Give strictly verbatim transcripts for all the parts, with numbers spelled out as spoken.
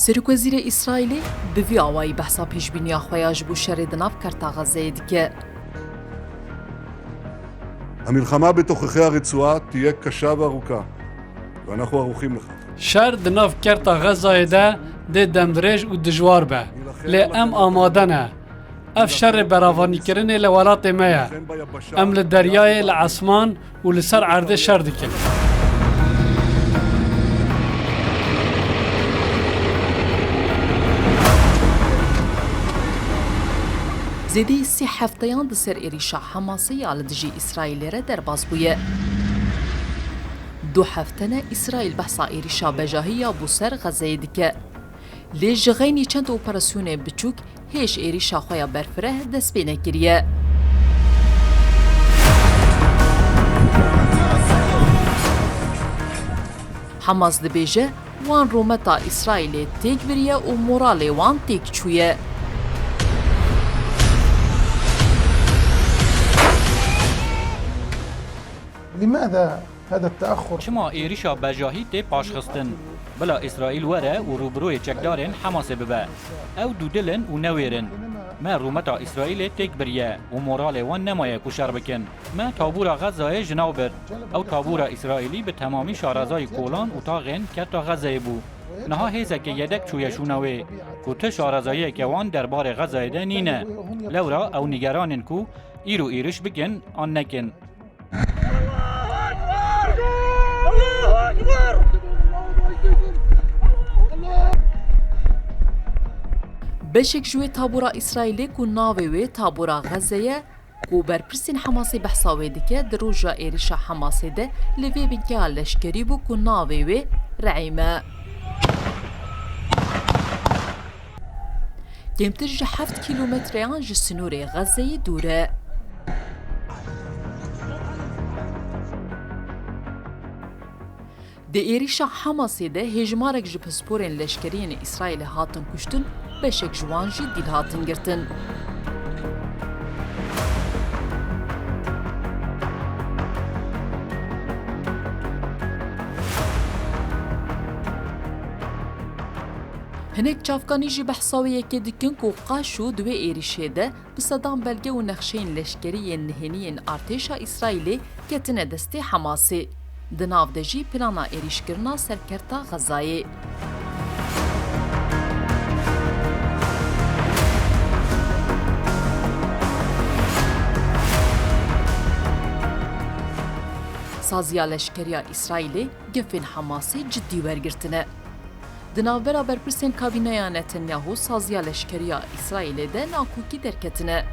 Tirkwezîrê Îsraîlê bi vî awayî behsa pêşbîniya xwe ya ji bo şerê di nav kerta Xezeyê dike. המלחמה בתוככי הרצועה תהיה קשה וארוכה, ואנחנו ערוכים לכך. Şer di nav kerta Xezayê de dê demdirêj û dijwar be, lê em amade ne. Ev şerê beravanîkirinê li welatê me ye. Em li deryayê, li esman û li ser erdê şer dikin. Zêdeyî sê hefteyan di ser êrîşa Hamasê ya li dijî Îsraîlê re derbas bûye. Du hefte ne Îsraîl behsa êrîşa bejahî ya bo ser Xezeyê dike. Lê ji xeynî çend operasyonê biçûk hêj êrîşa xwe ya berfireh dest pê nekiriye. Hamas dibêje, wan rûmeta Îsraîlê têk biriye û moralê wan têk çûye. لماذا هذا التأخر؟ Çima êrîşa bejahî tê paşxistin? Bila Îsraîl were û rûbirûyê çekdarên Hamasê bibe. Ew dûdil in û newêrin. Me rûmeta Îsraîlê têk biriye û moralê wan nemaye ku şer bikin. Me tabûra Xezayê ji nav bir. Ew tabûra Îsraîlî bi temamî şarezayî kolan û taxên kerta Xezeyê bû. Niha hêzeke yedek çûye şûna wê, ku ti şarezayiyeke wan derbarê Xezayê de nîne. Lewra ew nîgeran in ku îro êrîş bikin an nekin. Beşek ji wê tabûra Îsraîlê ku navê wê tabûra Xeze ye, ku berpirsên Hamasê behsa wê dike, di roja êrîşa Hamasê de li vê binkeya leşkerî bû ku navê wê Reîm e. Kêmtir ji heft kîlometreyan ji sînorê Xezeyê dûr e. Di êrîşa Hamasê de hêjmarek ji pisporên leşkeriyên Îsraîlê hatin kuştin, beşek ji wan jî dîl hatin girtin. Hinek çavkanî jî behsa wê yekê dikin ku qaşo di wê êrîşê de bi sedan belge û nexşeyên leşkerî yên nihênî yên artêşa Îsraîlê ketine destê Hamasê. Di nav de jî plana êrîşkirina ser kerta Xezayê. Saziya leşkeriya Îsraîlê gefên Hamasê cidî wergirtine. Di navbera berpirsên kabîneya Netanyahu saziya leşkeriya Îsraîlê de nakokî derketine.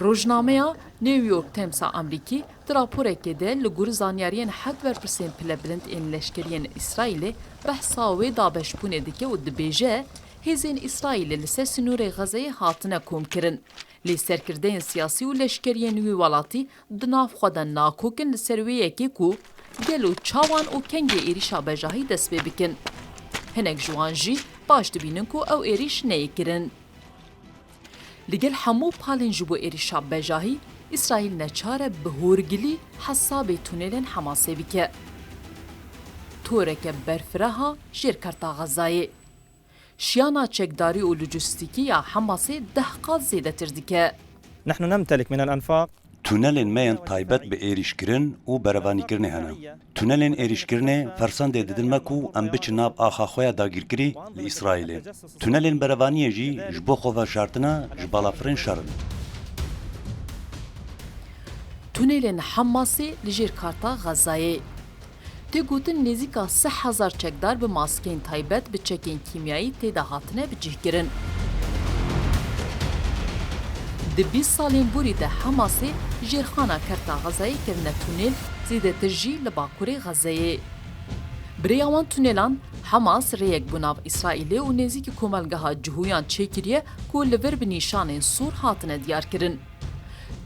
Rojnameya New York Times a Amerîkî di raporekê de li gor zanyariyên heft berpirsên pilebilind ên leşkeriyên Îsraîlê behsa wê dabeşbûnê dike û dibêje, hêzên Îsraîlê li ser sînorê Xezeyê hatine komkirin. Lê serkirdeyên siyasî û leşkeriyên wî welatî di nav xwe de nakok in li ser wê yekê ku gelo çawan û kengê êrîşa bejahî dest pê bikin. Hinek ji wan jî baş dibînin ku ew êrîş neyê kirin. Li gel hemû palên ji bo êrîşa bejahî, Îsraîl neçar e bi hûrgilî hesabê tunelên Hamasê bike. Toreke berfireh a jêr kerta Xezayê. Şiyana çekdarî û lojîstîkî ya Hamasê deh qat zêdetir dike. نحن نمتلك من الأنفاق. Tunelên me yên taybet bi êrîşkirin û berevanîkirinê hene. Tunelên êrîşkirinê fersendê didin me ku em biçin nav axa xwe ya dagîrkirî li Îsraîlê. Tunelên berevaniyê jî ji bo xwe veşartina ji balafirên şer in. Tunelên Hamasê li jêr karta Xezayê. Tê gotin nêzîka sih hezar çekdar bi maskeyên taybet bi çekên kîmyayî tê de hatine bicihkirin. Di bîst salên borî de Hamasê jêrxana kerta Xezayê kirine tunêl, zêdetir jî li bakurê Xezeyê. Bi rêya wan tunêlan Hamas rêyek bo nav Îsraîlê û nêzîkî komelgeha Cihûyan çêkiriye ku li vir bi nîşanên sor hatine diyarkirin.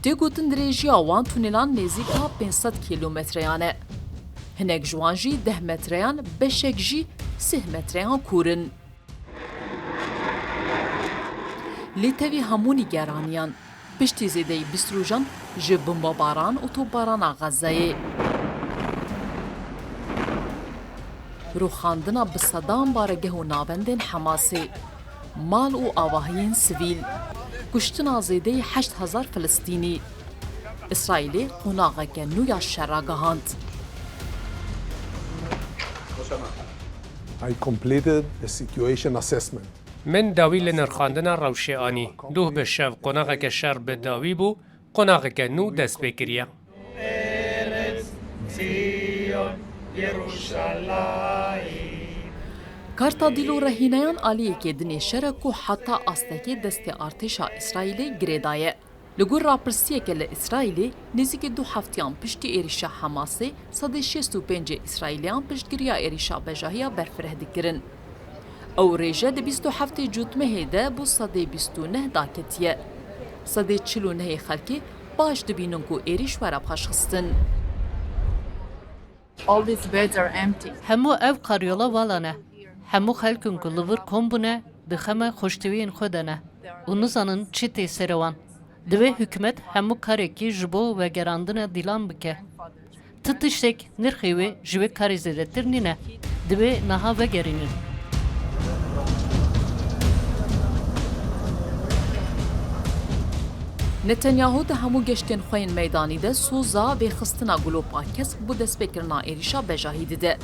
Tê gotin dirêjiya wan tunêlan nêzîka pênc sed kîlometreyan e. Hinek ji wan jî deh metreyan, beşek jî sih metreyan kûr in. Lê tevî hemû nîgeraniyan, piştî zêdeyî bîst rojan ji bombebaran û topbarana Xezeyê. Rûxandina bi sedan baregeh û navendên Hemasê, mal û avahiyên sivîl, kuştina zêdeyî heşt hezar Filistînî. Îsraîlê qonaxeke nû ya şer ragihand. I completed the situation assessment. Min dawî li nirxandina rewşê anî. Duh bi şev qonaxeke şer bi dawî bû, qonaxeke nû dest pê kiriye. Karta dîl û rehîneyan aliyekê dinê şer e ku heta astekê destê artêşa Îsraîlê girê daye. Li gor rapirsiyeke li Îsraîlê, nêzîkî du heftiyan piştî êrîşa Hemasê, sedê şêst û pêncê Îsraîliyan piştgiriya êrîşa bejahiya berfireh dikirin. Ew rêje di bîst û heftê Cotmehê de bo sedê bîst û neh daketiye. Sedê çil û nehê xelkê baş dibînin ku êrîş were paşxistin. All these beds are empty. Hemû ev karyola vala ne. Hemû xelkên ku li vir kom bûne, di xema xweştewiyên xwe de ne û nizanin çi tê serê wan. Divê hikûmet hemû karekî ji bo vegerandina dîlan bike. Ti tiştek nirxê wê ji wê karê zêdetir nîne. Divê niha vegerînin. Netanyahu di hemû geştên xwe yên meydanî de soza vêxistina gulopa kesk bo destpêkirina êrîşa bejahî dide.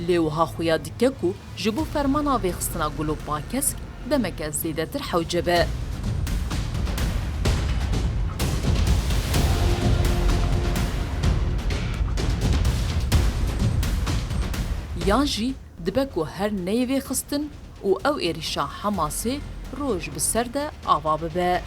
Lê wiha xuya dike ku ji bo fermana vêxistina gulopa kesk demeke zêdetir hewce be. Yan jî dibe ku her neyê vêxistin û ew êrîşa Hemasê roj bi ser de ava bibe.